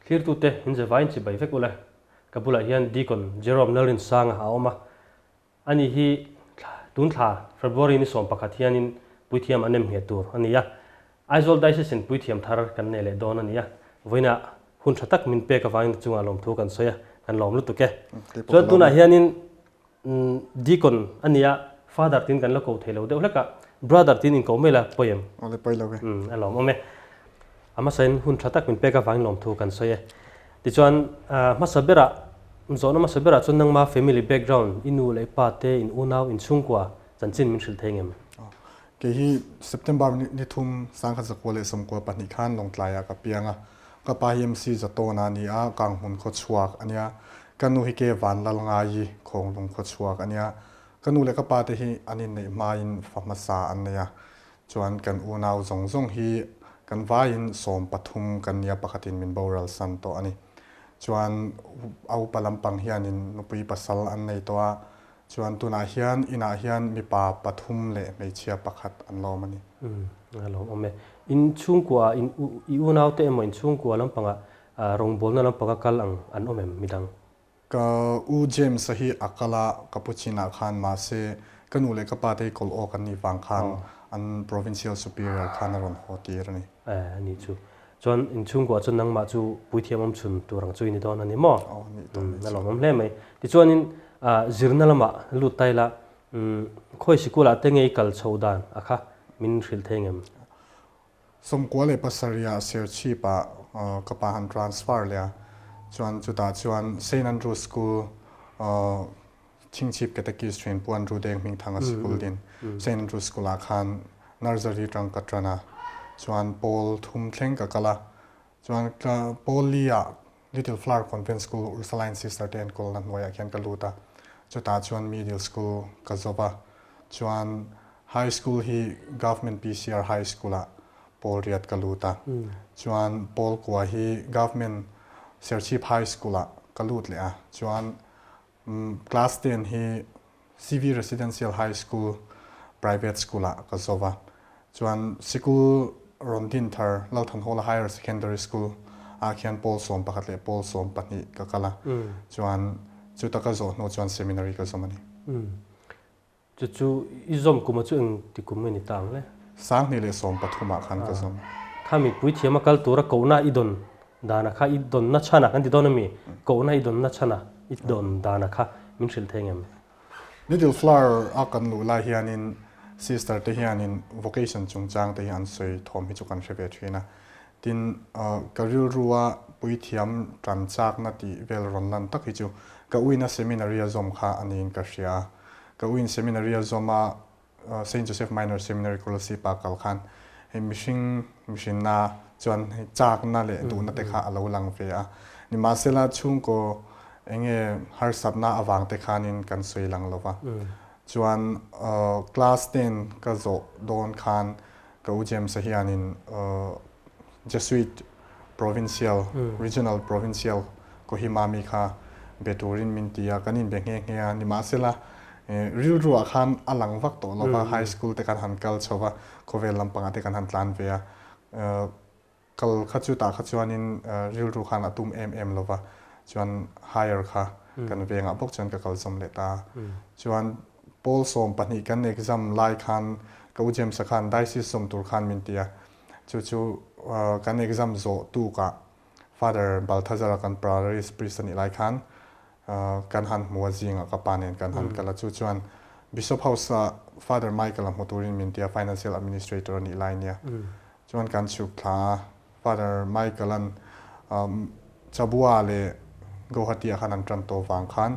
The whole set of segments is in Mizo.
Thlirtute in zevaiin chibai vek ule. Ka bulah hian Deacon Jerome Lalrinsanga a awm a. Ani hi tun thla February ni 11 hianin puithiam a nem ngheh tur a ni a. Aizawl Diocese in puithiam thar kan nei leh dawn a ni a. Vawiinah hun tha tak min pek avangin chungah lawmthu kan sawi a, kan lawm lutuk e. Chuan tunah hianin Deacon a nia, Father tiin kan la ko thei lo deuh hlek a, Brother tiin in ko mai la pawi em? Awle pawi lo e. A lawmawm e. A hmasain hun tha tak min pek avangin lawmthu kan sawi e. Tichuan hmasa berah, zawhna hmasa berah chuan nangma family background, i nu leh i pa te, in unau, in chhungkua chanchin min hrilh thei ngem? Kei hi September ni thum 1992 khan Lawngtlaiah ka piang a. Ka pa hi MC Zatawna a ni a, Kanghmun khaw chhuak a nia. Ka nu hi Ke Vanlalngaii Khawnglung khaw chhuak a nia. Ka nu leh ka pa te hi an inneih hmain fa hmasa an nei a. Chuan kan unau zawng zawng hi kan vaiin 13 kan nia pakhatin min boral san tawh a ni. Chuan a upa lampang hianin nupui pasal an nei tawh a. Chuan tunah hian inah hian mipa pathum leh hmeichhia pakhat an lawm a ni. Umm a lawm awm e. In chhungkua in i unaute emaw in chhungkua lampangah rawngbawlna lampanga kal ang an awm em midang? Ka u James-a hi a kal a, ka pu chinah khan mahse ka nu leh ka pa te hi kawlh awk an nih vang khan an Provincial Superior khan a rawn haw tir a ni. Eh a nih chu. Chuan in chhungkua chuan nangmah chu puithiam awm chhun tur ang chu i ni dawn a ni maw? Aw ni dawn ni chu. A lawmawm hle mai. Tichuanin zirna lamah lut ta ila khawi sikulah te nge i kal chho dan a kha min hrilh thei ngem? 97 ah Serchhip ah ka pa han transfer leh a, chuan chutah chuan Saint Andrew School Chhingchhip Catechist thin Pu Andrew Deng Hmingthanga sikul din Saint Andrew School ah khan nursery tang ka tan a, chuan pawl thum thleng ka kal a, chuan ka pawl li ah Little Flower Convent School Ursuline Sister te enkawlna hnuaiah khian ka lut a, chutah chuan middle school ka zawp a, chuan high school hi Government PCR High School ah pawl riat ka lut a, chuan pawl kua hi Government Serchhip High School ah ka lut leh a, chuan Class ten hi CV Residential High School Private School ah ka zawp a, chuan sikul rawn din thar Lalthanhawla Higher Secondary School ah khian pawl 11 leh pawl 12 ka kal a, chuan chuta ka zawh hnu chuan seminary ka zawm a ni. Chu chu i zawm kuma chu eng ti kum nge ni ta ang le? 2013 ah khan ka zawm. Kha mipui thiam a kal tura kohna i dawn dana kha i dawnna chhana kan ti dawn ami? Kohna i dawnna chhana i dawn dana kha min hrilh thei ngem? Little Flower a kan luh lai hianin sister te hianin vocation chungchang te hi an sawi thawm hi chu kan hre ve thin a. Tin, ka rilrua puithiam tan chakna tih vel rawn lan tak hi chu ka uina seminary a zawm kha a niin ka hria a. Ka uin seminary a zawm a, Saint Joseph Minor Seminary Kolasib a kal khan hei mihring mihrinna chuan hei chakna leh duhna te kha a lo lang ve a. Nimahsela chhungkaw enge harsatna avang te khanin kan sawi lang lo va. Chuan class ten ka zawh dawn khan ka u James-a hianin Jesuit Provincial, Regional Provincial Kohima mi kha be turin min ti a, kan inbe nghe nghe a, nimahsela rilruah khan a lang vak tawh lo va, high school te khan han kal chho va, khawvel lampangah te kan han tlan ve a, kal kha chu tah kha chuanin rilru khan a tum em em lo va, chuan higher kha kan vengah bawk chuan ka kal zawm leh ta a, chuan pawl 12 kan exam lai khan ka u James-a khan diocese zawm tur khan min ti a, Chu chu kan exam zawh tukah Father Balthazar-a kan Prioris priest a nih lai khan kan han hmu a zingah ka pa nen kan han kal a. Chu chuan Bishop House-a Father Michael-a hmu turin min ti a, Financial Administrator a nih lai nia. Chuan kan chhuk thla a, Father Michael-a'n Chabua leh Guwahati-ah khan an tan tawh vang khan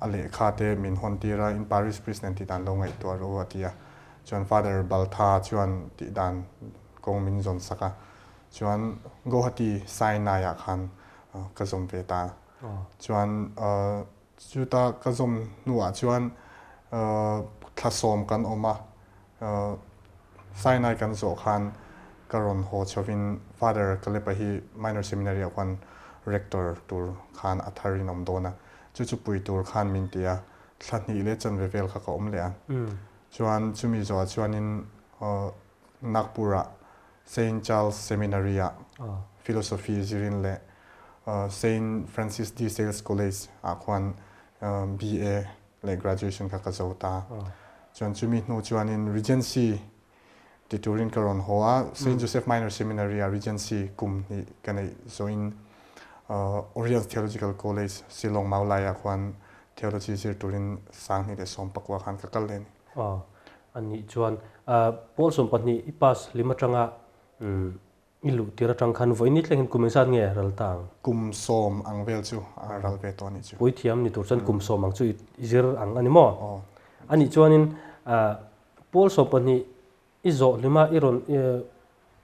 a lehkha te min hawn tir a, in parish priest nen tih dan lo ngaihtuah rawh u a ti a. Chuan Father Baltha chuan tih dan kawng min zawn sak a, chuan Guwahati Sinai ah khan ka zawm ve ta. Chuan chuta ka zawm hnuah chuan thla 10 kan awm a, Sinai kan zawh khan ka rawn haw chhovin Father Kalepa hi Minor Seminary ah khuan Rector tur khan a thar in awm dawn a, chu chu pui tur khan min ti a, thla hnih leh chanve vel kha ka awm leh a. Chuan chumi zawhah chuanin Nagpur-ah Saint Charles Seminary-ah Philosophy zirin leh Saint Francis de Sales College ah khuan BA leh graduation kha ka zo ta. Chuan chumi hnu chuanin Regency ti turin ka rawn haw a, Saint Joseph Minor Seminary ah Regency kum hnih ka neih zawhin Orient Theological College, Shillong Maulai ah khuan Theology zir turin 2019 khan ka kal leh a ni. Aw, a nih chuan Pawl 12 i pass hlim atanga i luh tir atang khan vawi ni thlengin kum engzat nge ral ta ang? Kum 10 ang vel chu a ral ve tawh a nih chu. Puithiam ni tur chuan kum 10 ang chu i zir ang a ni maw? Aw. A nih chuanin Pawl 12 i zawh hlima i rawn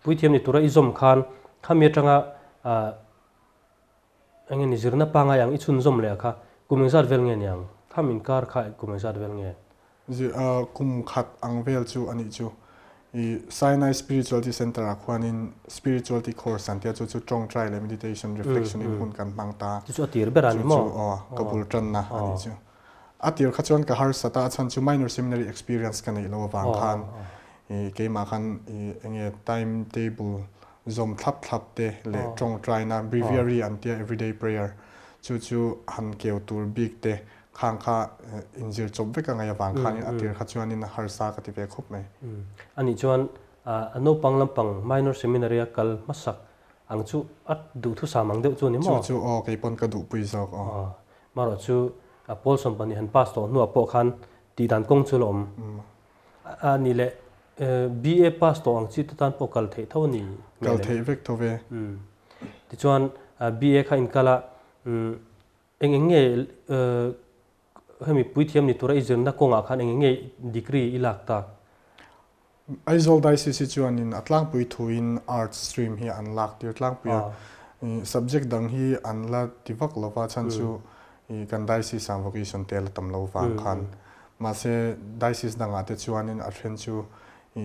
puithiam ni tura i zawm khan khami atanga Eng nge ni zirna pangai ang i chhunzawm leh a kha kum engzat vel nge ni ang? Kham inkar kha kum engzat vel nge? Zir a kum khat ang vel chu a nih chu. I Sinai Spirituality Center ah khuanin Spirituality Course an tia chu chu tawngtai leh meditation, reflection in hun kan hmang ta. Chu chu a tir ber a ni maw? Chu chu aw ka bul tanna a nih chu. A tir kha chuan ka harsat a, a chhan chu minor seminary experience ka neih loh avang khan i keimah khan i enge time table zawm thlap thlap te leh tawngtaina breviary an tia everyday prayer chu chu han keu tur bik te khang kha inzir chawp vek a ngaih avang khanin a tir kha chuanin a harsa ka ti ve khawp mai. Anih chuan a naupang lampang minor seminary a kal hmasak ang chu a duhthusam ang deuh chu a ni maw? Chu chu aw kei pawn ka duhpui zawk aw. Marawh chu Paul 12 han pass tawh hnuah pawh khan tihdan kawng chu la awm. A ni leh BA pass tawh ang chi te tan pawh kal theih tho a ni hmel em? Kal theih vek tho ve. Tichuan BA kha inkal a, eng eng nge hemi puithiam ni tura i zirna kawngah khan eng eng nge degree i lak tak? Aizawl Diocese hi chuanin a tlangpui thuin Arts stream hi an lak tir tlangpui a, subject dang hi an la ti vak lova chhan chu kan Diocese ah vocation te la tam lo vang khan. Mahse Diocese dangah te chuanin a then chu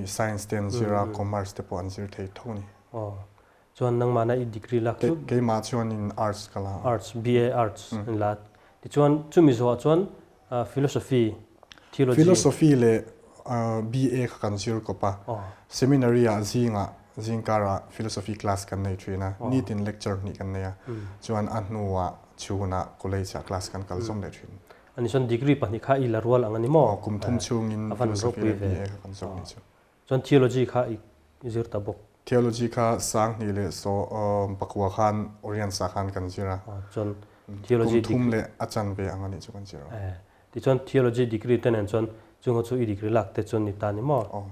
Science te an zir a, Commerce te pawh an zir thei tho a ni. Aw, chuan nangmahna i degree lak chu? Keimah chuanin Arts ka la a. Arts, BA Arts an la a. Tichuan chumi zawhah chuan Philosophy, Theology. Philosophy leh BA kha kan zir kawp a. Seminary ah zingah, zingkarah Philosophy class kan nei thin a, nitin lecture hnih kan nei a. Chuan a hnuah chhunah college ah class kan kal zawm leh thin. Ani chuan degree pahnih kha i la rual ang a ni maw? Aw, kum thum chhungin philosophy leh BA kha kan zawk nih chu. Chuan theology kha i zir ta bawk. Theology kha 2019 khan Orient ah khan kan zir a. Chuan theology kum thum leh a chanve ang a nih chu kan zir a. Tichuan theology degree te nen chuan chunga chu i degree lak te chuan ni ta ni maw? Aw.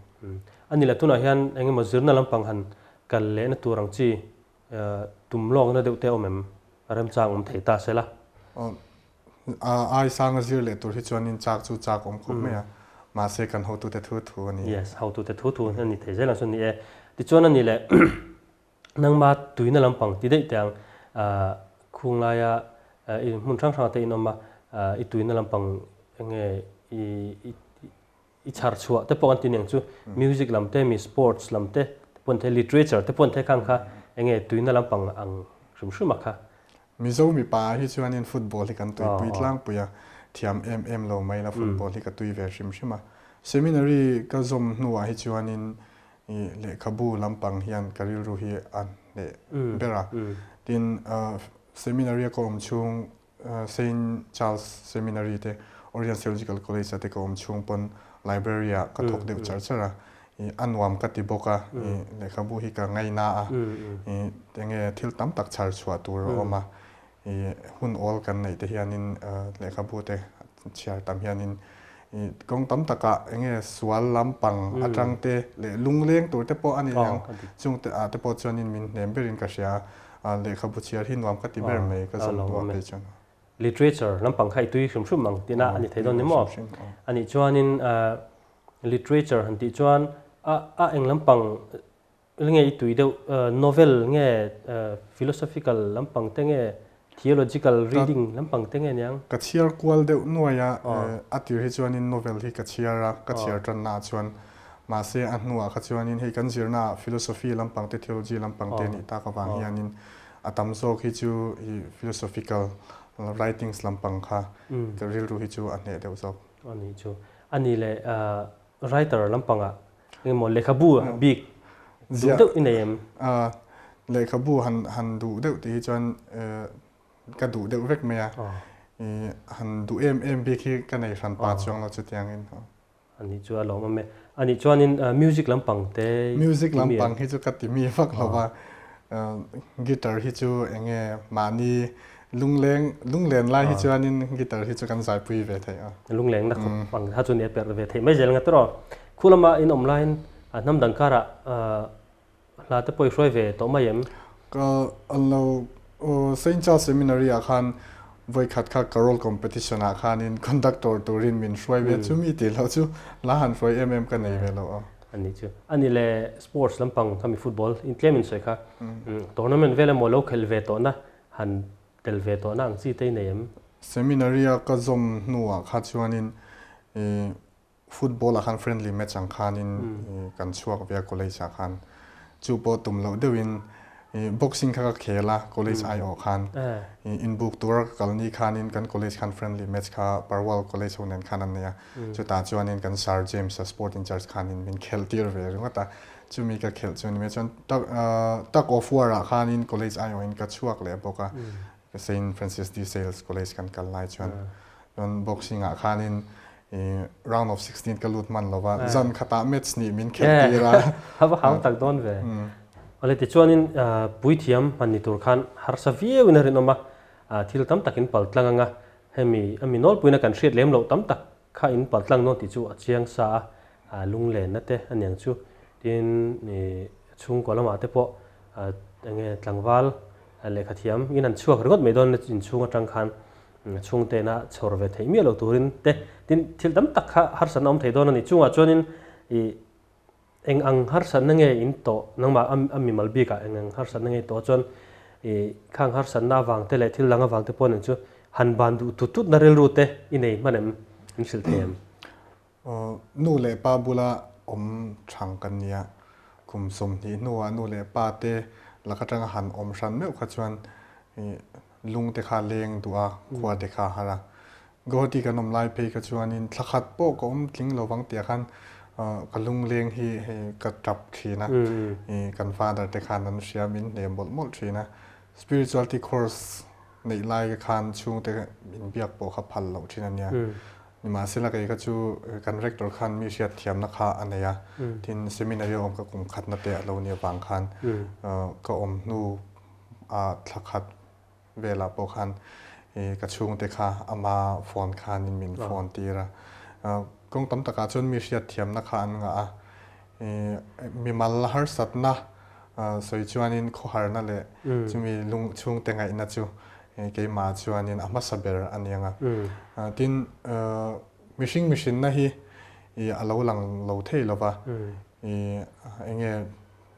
Ani leh tunah hian eng emaw zirna lampang han kal lehna tur ang chi tum lawkna deuh te a awm em? Remchang awm thei ta sela. Aw. A ai sanga zir leh tur hi chuanin chak chu chak awm khawp mai a, mahse kan hotute thu thu a ni. Yes, hotute thu thu a ni thei zel ang chu a ni e. Tichuan a ni leh nangma tuina lampang ti daih teh ang, khung laia i hmun hrang hrangah te in awm a, i tuina lampang enge i i chhar chhuah te pawh an ti niang chu, music lam te, mi sports lam te pawh an thei, literature te pawh an thei khang kha enge tuina lampang ang hrim hrim a kha. Mizo mipa ah hi chuanin football hi kan tuipui tlangpui a, thiam em em lo mai la football hi ka tui ve hrim hrim a. Seminary ka zawm hnuah hi chuanin i lehkhabu lampang hian ka rilru hi a hneh ber a. Tin, seminary a ka awm chhung Saint Charles Seminary te Orient Theological College ah te ka awm chhung pawn library ah ka thawk deuh char char a, i a nuam ka ti bawk a, i lehkhabu hi ka ngaina a, i enge thil tam tak chhar chhuah tur a awm a, i hun awl kan neih te hianin lehkhabu te chhiar tam hianin i kawng tam takah enge sual lampang atang te leh lungleng tur te pawh a ni ang, chung te ah te pawh chuanin min hnem berin ka hria a. A lehkhabu chhiar hi nuam ka ti ber mai ka zawm duah phei chuan. Literature lampang kha i tui hrim hrim ang tina a ni thei dawn ni maw? A nih chuanin literature han tih chuan a a eng lampang nge i tui deuh novel nge philosophical lampang te nge theological reading lampang te nge niang? Ka chhiar kual deuh nuai a, a tir hi chuanin novel hi ka chhiar a, ka chhiar tanna ah chuan Mahse, a hnuah kha chuanin hei kan zirnaah philosophy lampang te, theology lampang te nih tak avang hianin a tam zawk hi chu i philosophical writings lampang kha ka rilru hi chu a hneh deuh zawk. A nih chu. A nih leh writer lampangah engemaw lehkhabu bik duh deuh i nei em? Lehkhabu han han duh deuh tih hi chuan ka duh deuh vek mai a. Han duh em em bik hi ka nei hran pa chuang lo chutiangin. Ani chu a lawm awm e. Ani chuanin music lampang te Music lampang hi chu ka ti mi vak lo va. Guitar hi chu eng nge mahni lungleng lunglen lai hi chuanin guitar hi chu kan zaipui ve thei a. Lungleng na khawp ang kha chu nia perh ve theih mai zel nga tawh. Khu lama in awm laiin hnam dang karah hla te pawh i hruai ve tawh mai em? Ka an lo Saint Charles Seminary ah khan vawikhat kha carol competition ah khanin conductor turin min hruai ve chu mi tih loh chu la han hruai em em ka nei ve lo a. Ani chu. Ani le sports lampang khami football in tlem in sawi kha tournament vel emaw lo khelh ve tawhna han tel ve tawhna ang chi te i nei em? Seminary a ka zawm hnuah kha chuanin Football ah khan friendly match ang khanin kan chhuak ve a college ah khan. Chu pawh tum loh deuhin boxing kha ka khel a college aiawh khan. Inbuk tura ka kal ni khanin kan college khan friendly match kha Parwal college ho nen khan an nei a. Chutah chuanin kan Sir James a sport in charge khanin min khelh tir ve ringawt a. Chumi ka khelh chu a ni mai. Chuan tug of war ah khanin college aiawhin ka chhuak leh bawk a. Saint Francis de Sales College kan kal lai chuan chuan boxing ah khanin round of 16 ka lut man lova zan khatah match nih min khelh tir a. A va hau tak dawn ve. Awle tichuanin puithiam hman ni tur khan harsa viauin a rinawm a, thil tam tak in pal tlang anga hemi a mi nawlpuina kan hriat lem loh tam tak kha in pal tlang dawn tih chu a chiang sa a, lunglenna te aniang chu. Tin chhungkaw lamah te pawh enge tlangval Lehkha thiam in an chhuak ringawt mai dawn inchhung atang khan chhungtena chhawr ve theih miah lo turin te tin thil tam tak kha harsatna awm thei dawn a ni. Chungah chuanin ih eng ang harsatna nge in tawh nangmah a mimal bikah eng ang harsatna nge i tawh chuan ih khang harsatna avang te leh thil dang avang te pawh nen chu han ban duh tut tut na rilru te i nei hman em in hrilh thei em? Nu leh pa bula awm thang kan nia, kum 20 hnuah nu leh pa te lak atanga han awm hran meuh kha chuan lung te kha leng duh a, khua te kha har a. Guwahati kan awm lai phei kha chuanin thla khat pawh ka awm tling lo vang tiah khan ka lung leng hi hei ka tap thin a, kan father te khan an hria min hne mawlh mawlh thin a. Spirituality course neih lai khan chhungte inbiak pawh kha phal loh thin a nia. Nimahsela kei kha chu kan rector khan mi hriat thiamna kha a nei a, tin seminary a awm ka kum khatna te a lo nih avang khan ka awm hnu a thla khat velah pawh khan ka chhungte kha ama phone khanin min phone tir a. Kawng tam takah chuan mi hriat thiamna kha an ngah a, mimal harsatna sawi chuanin khawharna leh chumi lung chhungte ngaihna chu Keimah chuanin a hmasa ber a ni ang a. Tin, mihring mihrinna hi a lo lang lo thei lo va. Eng nge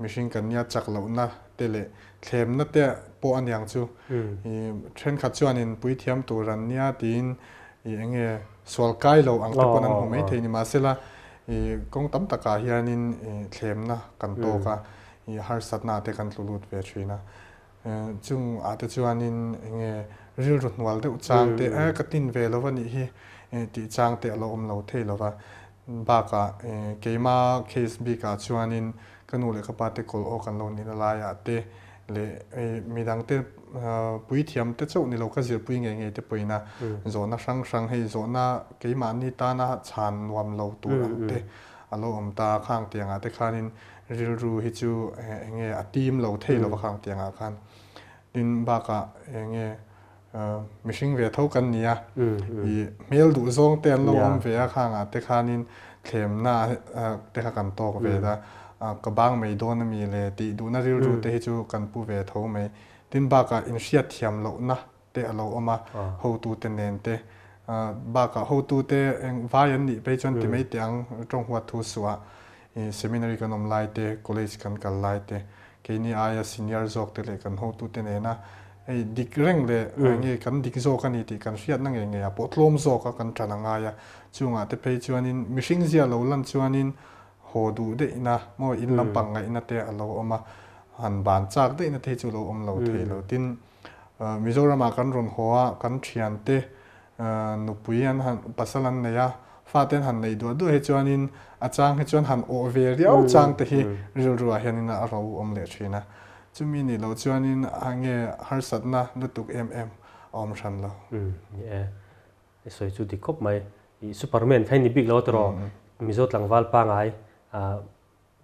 mihring kan nia chak lohna te leh thlemna te pawh a ni ang chu. Thenkhat chuanin puithiam tur an nia tiin eng nge sual kai lo ang te pawn an hmu maithei ni. Mahsela kawng tam takah hianin thlemna kan tawk a, harsatna te kan tlu lut ve thin a. Chung ah te chuanin enge rilru hnual deuh chang te e ka tin ve lo a nih hi tih chang te a lo awm lo thei lo va. Bakah keima case bikah chuanin ka nu leh ka pa te kawl awk an lo nihna laiah te leh midang te puithiam te chauh ni lo ka zirpui ngei ngei te pawhin a zawhna hrang hrang hei zawhna keimahni tana chhan nuam lo tur ang te a lo awm ta khang tiangah te khanin Rilru hi chu enge a tim lo thei lo a khang tiangah khan. Tin bakah enge mihring ve tho kan ni a, i hmel duh zawng te an lo awm ve a khangah te khanin thlemna te kha kan tawk ve a, ka bang mai dawn ami le tih duhna rilru te hi chu kan pu ve tho mai. Tin bakah inhriatthiam lohna te a lo awm a, hotute nen te bakah hotute eng vai an nih phei chuan ti mai teh ang tawng huat thu suah seminary kan awm lai te, college kan kal lai te, keini aia senior zawk te leh kan hotute nena hei dik reng leh nge kan dik zawk a ni tih kan hriatna ngei ngei ah pawh tlawm zawk a kan tan a ngai a, chungah te phei chuanin mihring zia lo lan chuanin haw duh daihna maw in lampang ngaihna te a lo awm a, han ban chak daihna te hi chu lo awm lo thei lo. Tin, Mizoramah kan rawn haw a, kan thiante nupui an han pasal an nei a, fate an han neih duah duah hi chuanin a chang hi chuan han awh ve riau chang te hi rilruah hianin a ro awm leh thin a. Chumi nih loh chuanin a nge harsatna lutuk em em a awm hran lo. Umm ni e, i sawi chu dik khawp mai. I Superman kha i ni bik lo tiraw? Mizo tlangval pangai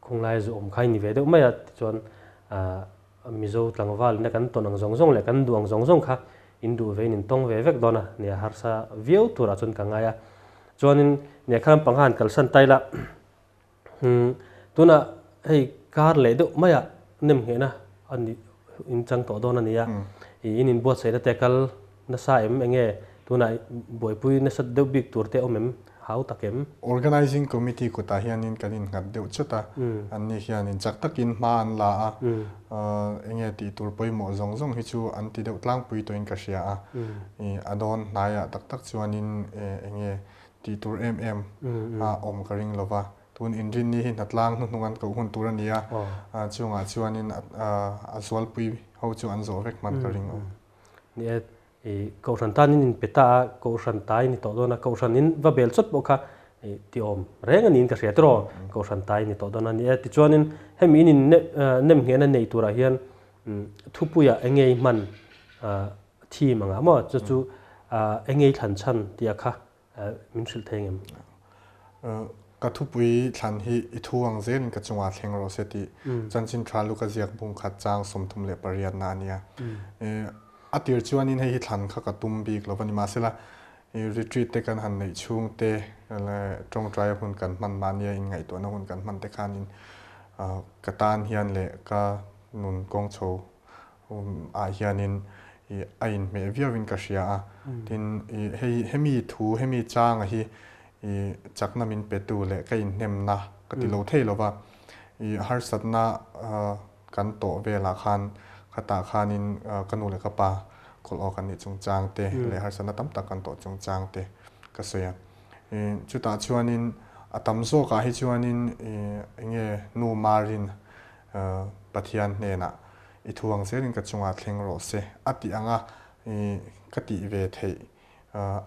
Khunglai zu awm kha i ni ve deuh mai a, tichuan Mizo tlangval ina kan tawn ang zawng zawng leh kan duh ang zawng zawng kha in duh ve in in tawng ve vek dawn a, nia harsa viau turah chuan ka ngai a. Chuanin nia kha lampang kha han kalsan ta ila, tunah hei kar leh deuh maiah nem nghehna a ni in chang tawh dawn a ni a, in inbuatsaihna te kal Nasa em? Enge tunah buaipui nasa deuh bik tur te awm em? Hau tak em? Organizing Committee kutah hianin kan innghat deuh chut a, anni hianin chak takin hma an la a, enge tih tur pawimawh zawng zawng hi chu an ti deuh tlangpui tawhin ka hria a, a dawn hnaiah tak tak chuanin enge tih tur em em a awm ka ring lova, tun inrinni hi hnatlang hnuhnung an koh hun tur a ni a, chungah chuanin a zualpui ho chu an zawh vek hman ka ring awm. Ni e, i Kohhran tan in inpe ta a, Kohhran tai ni tawh dawn a, Kohhran in va bel chawt pawh kha i ti awm reng a niin ka hria tiraw, Kohhran tai ni tawh dawn a. Ni e, tichuanin hemi in in nem nghehna nei turah hian thupuiah eng nge i hman theme ang ah maw, chu chu eng nge i thlan chhan tih ah kha Min hrilh thei ngem? Ka thupui thlan hi i thu ang zelin ka chungah thleng rawh se tih chanchin tha luka ziak bung khat chang 38 na a nia. A tir chuanin hei hi thlan kha ka tum bik lo va ni. Mahsela retreat te kan han neih chhung te leh tawngtaia hun kan hman mahnia inngaihtuahna hun kan hman te khanin ka tan hian leh ka nun kawng chho ah hianin i a inhmeh viauin ka hria a, tin i hei hemi thu hemi changa hi i chakna min petu leh ka inhnemna ka ti lo thei lova, i harsatna kan tawh velah khan khatah khanin ka nu leh ka pa kawlh awk an nih chungchang te leh harsatna tam tak kan tawh chungchang te ka sawi a, i chutah chuanin a tam zawkah hi chuanin i enge nu Marin Pathian hnenah i thu ang zelin ka chungah thleng rawh se a tih anga i ka tih ve theih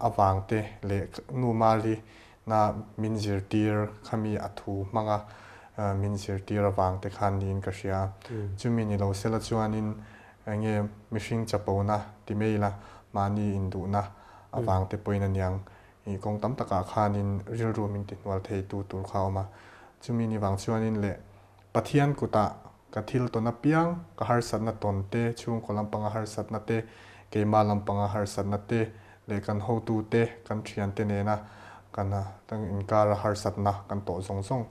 avang te leh nu Mali na min zirtir khami a thu hmanga min zirtir avang te khan niin ka hria a. Chumi ni lo sela chuanin enge mihring chapona ti mai ila mahni induhna avang te pawhin aniang i kawng tam takah khanin rilru min ti hnual theitu tur kha a awm a. Chumi ni vang chuanin leh Pathian kutah ka thil tawn apiang, ka harsatna tawn te, chhungkaw lampanga harsatna te, keimah lampanga harsatna te leh kan hotu te, kan thiante nena kan inkara harsatna kan tawh zawng zawng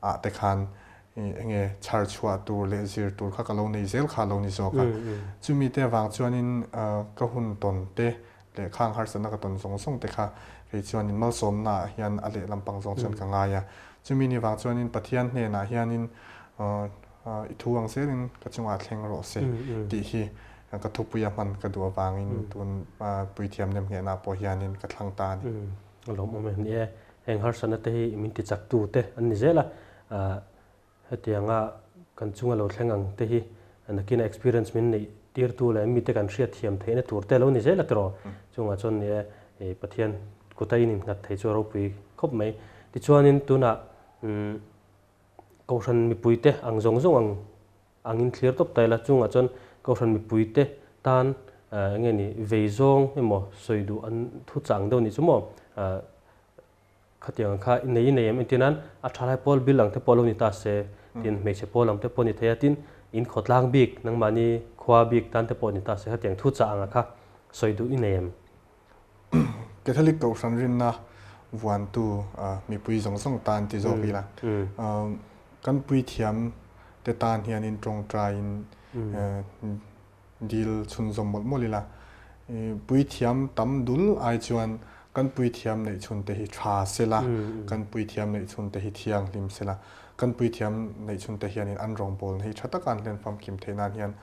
ah te khan enge chhar chhuah tur leh zir tur kha ka lo nei zel kha a lo ni zawk a. Chumi te avang chuanin ka hun tawn te leh khang harsatna ka tawn zawng zawng te kha kei chuanin malsawmna ah hian a leh lampang zawng chuan ka ngai a. Chumi ni vang chuanin Pathian hnenah hianin i thu ang zelin ka chungah thleng rawh se tih hi ka thupuia hman ka duh avangin tun puithiam nem hnenah pawh hianin ka thlang ta a ni. A lawmawm em ni e. Heng harsatna te hi min tichaktu te an ni zel a. Hetianga kan chunga lo thleng ang te hi nakina experience min neih tirtu leh mite kan hriat thiam theihna tur te lo ni zel a tiraw? Chungah chuan ni e, Pathian kuta in innghat thei chu a ropui khawp mai. Tichuanin tunah Kohhran mipuite ang zawng zawng ang angin thlir tawp ta ila, chungah chuan Kohhran mipuite tan eng nge ni vei zawng emaw sawi duh an thu chang deuh nih chu maw? Khatiang kha i nei i nei em entir nan a tha lai pawl bill ang te pawh lo ni ta se tin hmeichhe pawl ang te pawh ni thei a tin in khawtlang bik nangmahni khua bik tan te pawh ni ta se khatiang thu chah anga kha sawi duh i nei em? Catholic Kohhran rinna vuantu mipui zawng zawng tan ti zawk ila kan puithiam te tan hianin tawngtaiin Dil chhunzawm mawlh mawlh ila, puithiam tam dul ai chuan kan puithiam neih chhun te hi tha sela, kan puithiam neih chhun te hi thianghlim sela, kan puithiam neih chhun te hianin an rawngbawlna hi tha taka an hlen famkim theih nan hian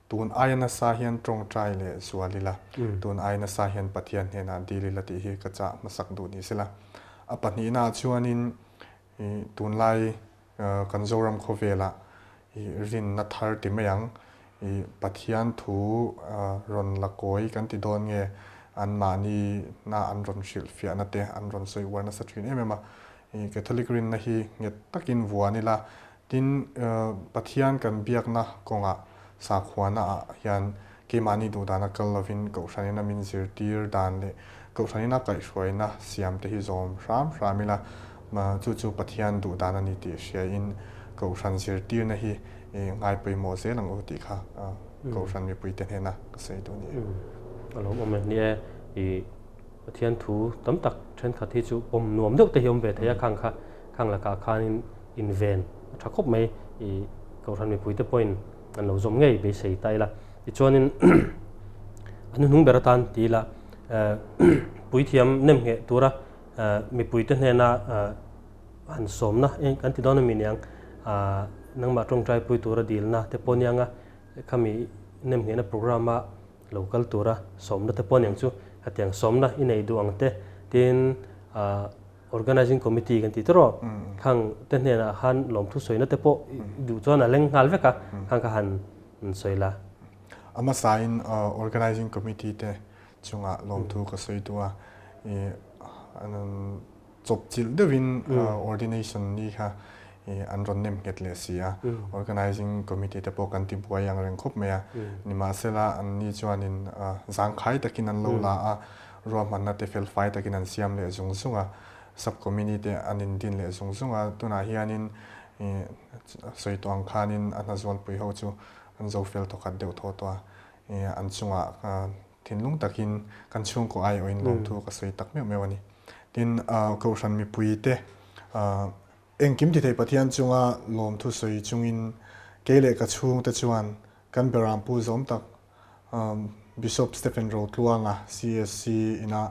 tun aia nasa hian tawngtai leh zual ila, tun aia nasa hian Pathian hnenah dil ila tih hi ka chah hmasak duh ni sela. A pahnihnaah chuanin tunlai Kan Zoram khawvelah i rinna thar ti mai ang. I Pathian thu rawn la kawi kan ti dawn nge anmahni na an rawn hrilhfiahna te an rawn sawi uar nasa thin em em a. I Catholic rinna hi nghet takin vuan ila, tin Pathian kan biakna kawngah Sakhuana ah hian keimahni duh dana kal lovin Kohhranin a min zirtir dan leh Kohhranin a kaihhruaina siam te hi zawm hram hram ila, chu chu Pathian duh dan a ni tih hriain Kohhran zirtirna hi ngai pawimawh zel ang u tih kha Kohhran mipuite hnena ka sawi duh a ni e. A lawmawm e. Ni e, i Pathian thu tam tak thenkhat hi chu pawm nuam deuh te hi awm ve thei a, khang kha khang lakah khanin inven a tha khawp mai. I Kohhran mipuite pawhin an lo zawm ngei beisei ta ila. Tichuanin a hnuhnung ber atan ti ila puithiam nem ngheh tura mipuite hnena han sawmna eng kan ti dawn a mi niang nangmah tawngtai pui tura dilna te pawh nianga khami nem nghehna program a lo kal tura sawmna te pawh niang chu hetiang sawmna i nei duh ang te tin Organizing Committee kan tih tawh khang te hnenah khan lawmthu sawina te pawh duh chuan a leng nghal vek a, khang kha han sawi la. A hmasain Organizing Committee te chungah lawmthu ka sawi duh a, i chawpchilh deuhin ordination ni kha an rawn nem nghet leh si a, Organizing Committee te pawh kan ti buai ang reng khawp mai a, nimahsela anni chuanin zangkhai takin an lo la a, Ruahmanna te felfai takin an siam leh zung zung a, sub-committee te an indin leh zung zung a, tunah hianin sawi tawh ang khanin a hna zualpui ho chu an zo fel thawkhat deuh thaw tawh a, an chungah thinlung takin kan chhungkaw aiawhin lawmthu ka sawi tak meuh meuh a ni. Tin, Kohhran mipui te engkim ti thei Pathian chunga lawmthu sawi chungin kei leh ka chhungte chuan kan berampu zawm tak Bishop Stephen Rotluanga, CSC, ina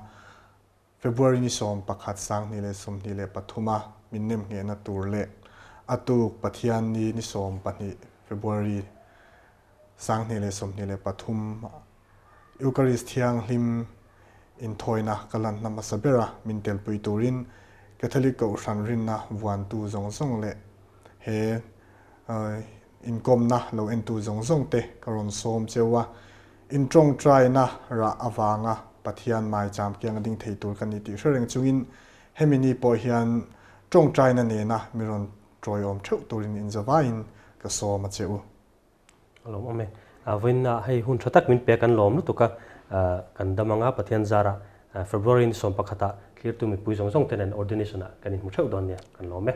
February ni 11 2023 a min nem nghehna tur leh a tuk Pathian ni ni 12 February 2023 Eucharist thianghlim inthawina ka lanna hmasa bera min telpui turin Catholic Kohhran rinna vuantu zawng zawng leh he Inkawmna lo entu zawng zawng te ka rawn sawm cheu a, in tawngtaina rah avanga Pathian maicham kianga ding thei tur ka ni tih hre reng chungin hemi ni pawh hian tawngtaina nena mi rawn tawiawm theuh turin inzavaiin ka sawm a che u. A lawm awm e. Vawiinna hei hun tha tak min pek an lawm lutuk a, kan dam anga Pathian zarah February ni 11 ah thlirtu mipui zawng zawng te nen ordination ah kan inhmu theuh dawn nia, kan lawm e.